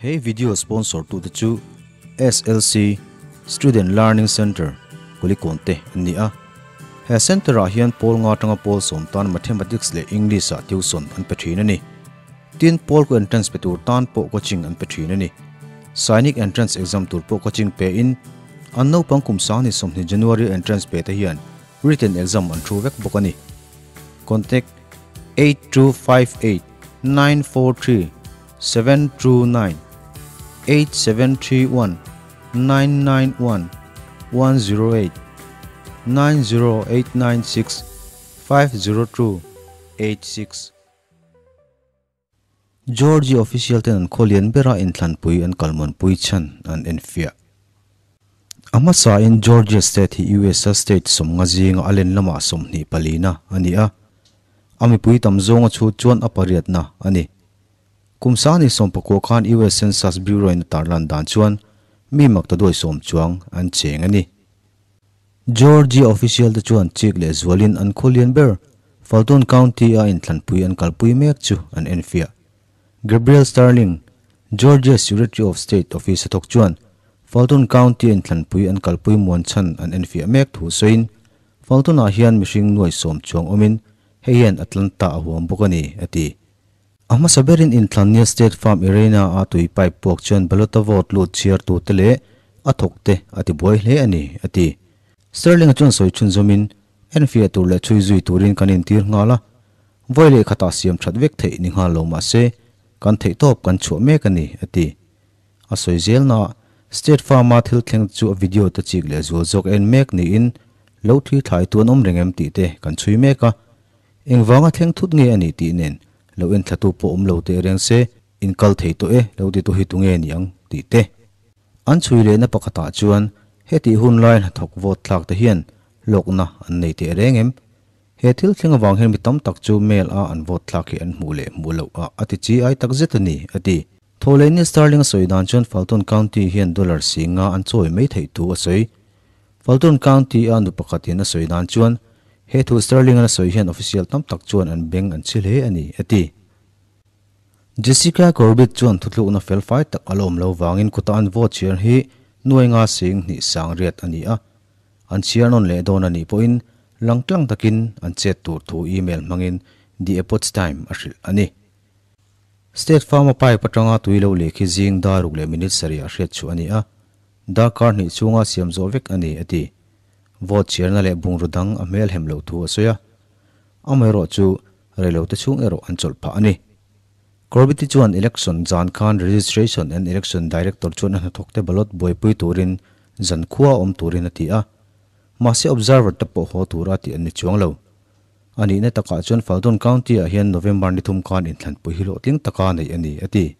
He video sponsor tu te chu SLC Student Learning Center Kulikawn te an ni a. He center ah hian pawl nga atanga pawl sawm tan Mathematics leh English ah tuition an pe thin a ni. Tin, pawl ku entrance pe tur tan pawh coaching an pe thin a ni. Sainik entrance exam tur pawh coaching pe in an naupang kum sang ni 20 January entrance pe te hian written exam an thu vek bawk a ni. Contact 8258 943 729 8731 991 108 90896 502 86. Georgia official ten an khawlian bera inthlanpui an kalmawnpui chhan an enfiah. A hmasain Georgia state hi USA state sawmnga zinga a len lamah 24 na a ni a, a mipui tam zawnga chhut chuan a pariatna a ni. Kum sani 19 khan US Census Bureau in a tarlan dan chuan mi maktaduai 10 chuang an cheng a ni. Georgia official te chuan chik leh zualin an khawlian ber Fulton County a inthlanpui an kalpui mek chu an enfiah. Gabriel Sterling, Georgia Secretary of State office a thawk chuan Fulton County a inthlanpui an kalpui muan chhan an enfiah mek thu sawiin Fulton ah hian mihring nuai 10 chuang awmin hei hian Atlanta a huam bawk a ni, a ti. A hmasa berin inthlannia State Farm Arena a tui pipe puak chuan ballot a vote lut chhiar tu te leh a thawk te a ti buai hle a ni, a ti. Sterling a chuan sawi chhunzawmin enfiah tur leh chhui zui turin kan intir nghal a, vawi leh khatah siam that vek theih ni nghal lo mah se kan theih tawp kan chhuah mek a ni, a ti. A sawi zel na State Farm a thil thleng chu a video te chik leh zual zawk en mek niin lo thi thlai tu an awm reng em tih te kan chhui mek a, engvanga thleng thut nge a nih tih nen lo en thlatu pawh awm lo teh reng se in kal thei tawh e lo ti tu hi tunge ni ang tih te. An chhui lehna pakhatah chuan hetih hun lai hnathawk vote thlak te hian hlawkna an nei teh reng em? He thil thleng avang hian mi tam tak chu mail a an vote thlak hi an hmuh leh hmuh loh a a ti chi ai tak zet a ni, a ti. Thawhlehni Sterling a sawi dan chuan Fulton County hian dollar 50 an chawi mai theih thu a sawi. Fulton County a nu pakhatin a sawi dan chuan he thu Sterling a sawi hian official tam tak chuan an beng an chhi hle a ni, a ti. Jessica Corbett chuan thutlukna fel fai tak a la awm lo vangin khuta an vote chhiar hi nuai nga 10,000 sangriat a ni a. An chhiar nawn leh dawn a nih pawhin langtlang takin an chet tur thu email hmangin The Epoch Time a hrilh a ni. State Farm a pipe atanga tui lo leh khi zing dar ruk leh minute sarih a hriat chhuah a ni a, darkar hnih chhunga siam zawh vek a ni, a ti. Vote chhiarna leh bungraw dang a hmel hem loh thu a sawi a. Amaherawh chu reilote chhung erawh an chawlh phah a ni. Corbett-i chuan election zan khan Registration and Election Director chuan a hnathawkte ballot buaipui turin zan khua awm turin a ti a. Mahse observer te pawh haw tura tih an ni chuang lo. A nihna takah chuan Fulton County-ah hian November ni thum khan inthlanpui hi hlawhtling taka neih a ni, a ti.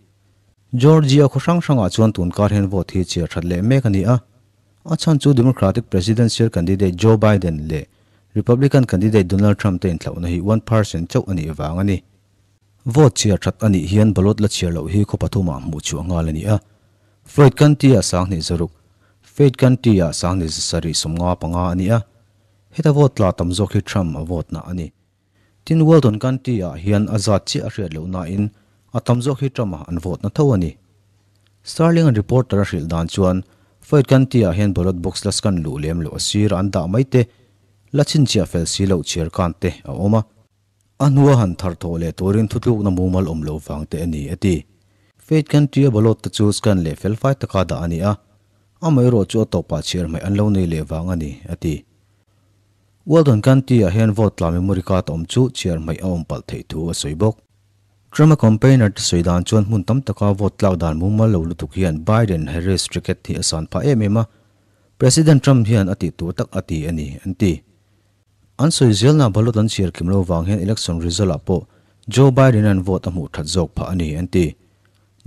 Georgia khaw hrang hrangah chuan tun kar hian vote hi chhiar that leh mek a ni a. A chhan chu Democratic presidential candidate Joe Biden leh Republican candidate Donald Trump te inthlauhna hi 1% chauh a nih vang a ni. Vote chhiar that a nih hian ballot la chhiar loh hi khaw pathumah hmuh chhuah nghal a ni a. Floyd County-ah 20,600, Fayette County-ah 2,755 a ni a. Heta vote tla tam zawk hi Trump a vote na a ni. Tin, Walton County-ah hian a zat chiah a hriat loh nain a tam zawk hi Trump-a an vote na tho a ni. Sterling an reporter a hrilh dan chuan Floyd County-ah hian ballot box la scan luh lem loh a sir an dah mai te, la chhinchhiah fel si loh chhiar kan te a awm a. A hnua han thar thawh leh turin thutlukna mumal awm loh vang te a ni, a ti. Fayette County-a ballot te chu scan leh felfai taka dah a ni a, Amaherawh chu a tawpah chhiar hmaih an lo nei leh vang a ni, a ti. Walton County-ah hian vote tla memory card awm chu chhiar hmaih a awm palh theih thu a sawi bawk. Trump-a campaigner te sawi dan chuan hmun tam taka vote tlak dan mumal lo lutuk hian Biden-Harris ticket hi a san phah em em a, President Trump hian a tih tur tak a ti a ni, an ti. An sawi zelna ballot an chhiar kim lo vang hian election result-ah pawh Joe Biden-a'n vote a hmuh that zawk phah a ni, an ti.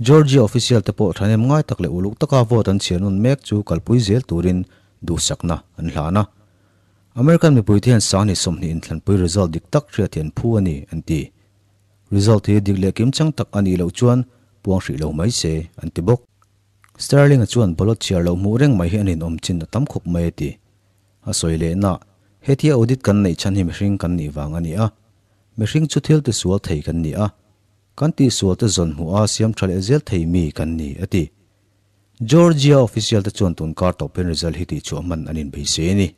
Georgia official te pawh thahnem ngai tak leh uluk taka vote an chhiar nawn mek chu kalpui zel turin duhsakna an hlan a. American mipuite hian 20 inthlanpui result dik tak hriat hi an phu a ni, an ti. Result hi dik leh kimchang tak a nih loh chuan puang hrih lo mai se, an ti bawk. Sterling-a chuan ballot chhiar loh hmuh reng mai hi a ninawm chin a tam khawp mai a ti. A sawi leh na, Hetia audit kan neih chhan hi mihring kan nih vang a ni a. Mihring chu thil tisual thei kan ni a. Kan tihsual te zawn hmuh a siam tha leh zel thei mi kan ni, a ti. Georgia official te chuan tun kar tawpin result hi tihchhuah hman an inbeisei a ni.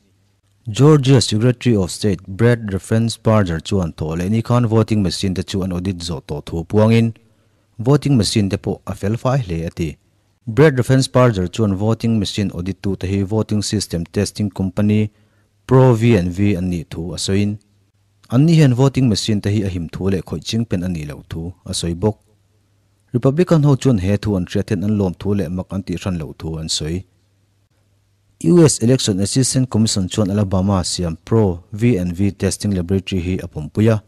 Georgia Secretary of State Brad Raffensperger chuan tawh leh ni khan voting machine te chu an audit zawh tawh thu puangin voting machine te pawh a fel fai hle a ti. Brad Raffensperger chuan voting machine audit tu te hi voting system testing company Pro V&V an nih thu a sawiin an ni hian voting machine te hi a him thu leh khawih ching pen a nih loh thu a sawi bawk. Republican ho chuan he thu an hriat hian an lawm thu leh mak an tihhran loh thu an sawi. US Election Assistance Commission chuan Alabama siam Pro V&V Testing Laboratory hi a pawmpui a.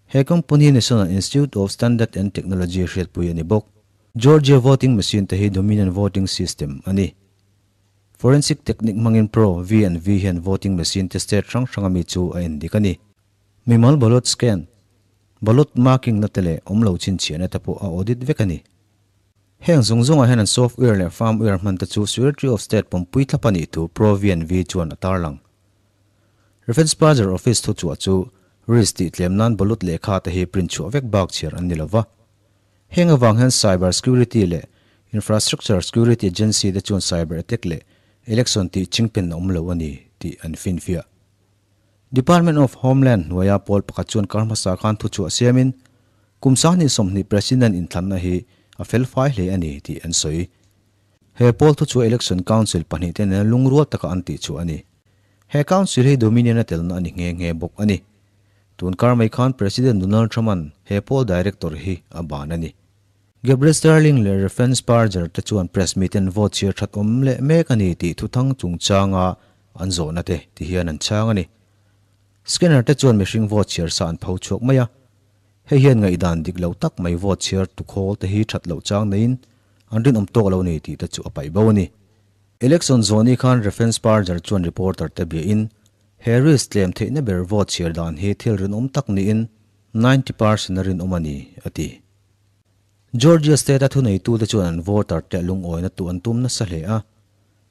He company National Institute of Standard and Technology hriatpui a ni bawk. Georgia voting machine te hi Dominion voting system a ni. Forensic technique hmangin Pro V&V hian voting machine te state hrang hrang ami chu a endik a ni. Mimal ballot scan, ballot marking na te leh awm lo chhinchhiahna te pawh a audit vek a ni. Heng zawng zawngah hian an software leh firmware hman te chu Secretary of State pawmpui thlap a nih thu Pro V&V chuan a tarlang. Raffensperger Office thuchhuah chu risk tih tlem nan ballot lehkha te hi print chhuah vek bak chhiar an ni lova. Heng avang hian Cyber Security leh Infrastructure Security Agency te chuan cyber attack leh election tih chingpen a awm lo a ni tih an finfiah. Department of Homeland hnuaia pawl pakhat chuan kar hmasa khan thuchhuah siamin kum 2020 President inthlanna hi a fel fai hle a ni tih an sawi. He pawl thuchhuah Election Council pahnih te nena lungrual taka an tihchhuah a ni. He Council hi Dominion a telna a ni nghe nghe bawk a ni. Tun kar mai khan President Donald Trump-a'n he pawl Director hi a ban a ni. Gabriel Sterling leh Raffensperger te chuan press miten vote chhiar that awm leh mek a ni tih thuthang chungchanga an zawhna te ti hian an chhang a ni. Scanner te chuan mihring vote chhiar sa an pho chhuak mai a. Hei hian ngaihdan dik lo tak mai vote chhiar tu khawl te hi that loh chang neiin an rinawm tawk lo ni tih te chu a paih bo a ni. Election zawhni khan Raffensperger chuan reporter te biahin Harris tlem theihna ber vote chhiar dan hi thil rinawm tak niin 90% a rinawm a ni, a ti. Georgia State-a thuneitute chuan an voter te lungawina tu an tum nasa hle a.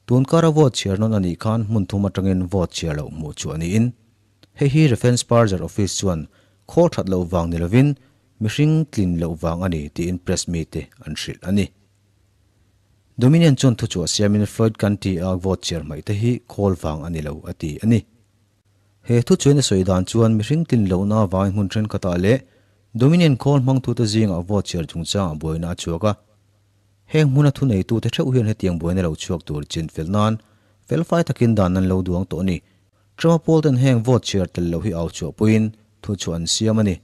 Tun kara vote chhiar nawn a nih khan hmun thum atangin vote chhiar loh hmuh chu a niin hei hi Raffensperger Office chuan khawl that loh vang ni lovin mihring tlin loh vang a ni tiin press mite an hrilh a ni. Dominion chuan thuchhuah siamin Floyd County-a vote chhiar hmaih te hi khawl vang a ni lo a ti a ni. He thuchuain a sawi dan chuan mihring tlin lohna avangin hmun thenkhatah leh Dominion khawl hmangtute zingah vote chhiar chungchangah buaina a chhuak a. Heng hmuna thuneitute theuh hian hetiang buaina lo chhuak tur chinfel nan felfai takin dan an lo duang tawh a ni. Trump-a pawl ten heng vote chhiar tel loh hi au chhuahpuiin thuchhuah an siam a ni.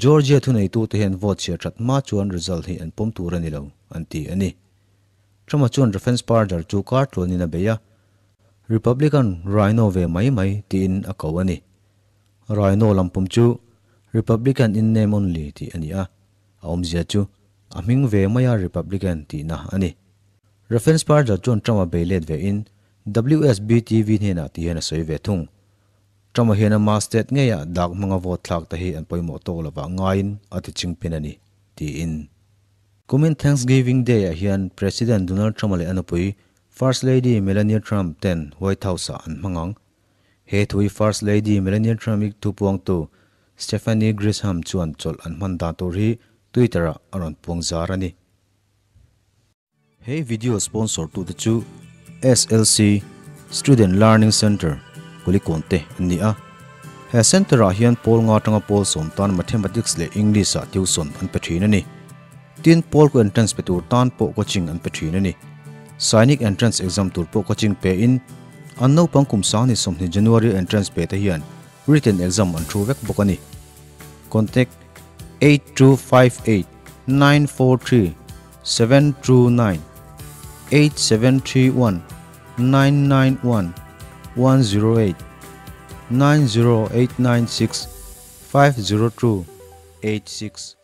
Georgia thuneitute hian vote chhiar that hma chuan result hi an pawm tur a ni lo, an ti a ni. Trump-a chuan Raffensperger chu kar tluanin a bei a, Republican Rhino ve mai mai tiin a ko a ni. Rhino lampum chu Republican in name only tih a ni a. A awmzia chu a hming ve mai a Republican tihna a ni. Raffensperger chuan Trump-a bei let ve in WSB-TV hnenah ti hian a sawi ve thung. Trump-a hian ama state ngeiah dak hmanga vote thlak te hi an pawimawh tawk lovah ngaiin a ti chingpin a ni, tiin. Kumin Thanksgiving Day-ah hian President Donald Trump-a leh a nupui First Lady Melania Trump ten White House-ah an hmang ang. He thui First Lady Melania Trump i thupuangtu Stephanie Grisham chuan chawlh an hman dan tur hi Twitter-ah a rawn puang zar a ni. He video sponsor tute chu SLC, Student Learning Centre, Kulikawn te an ni a. He centre-ah hian pawl nga atanga pawl sawm tan Mathematics leh English-ah tuition an pe thin a ni. Tin, pawl ku entrance pe tur tan pawh coaching an pe thin a ni. Sainik entrance exam tur pawh coaching pe in, an naupang kum 2020 January entrance pe te hian written exam an thu vek bawk a ni. Contact 8258 943 729 8731 991 108 90896 502 86.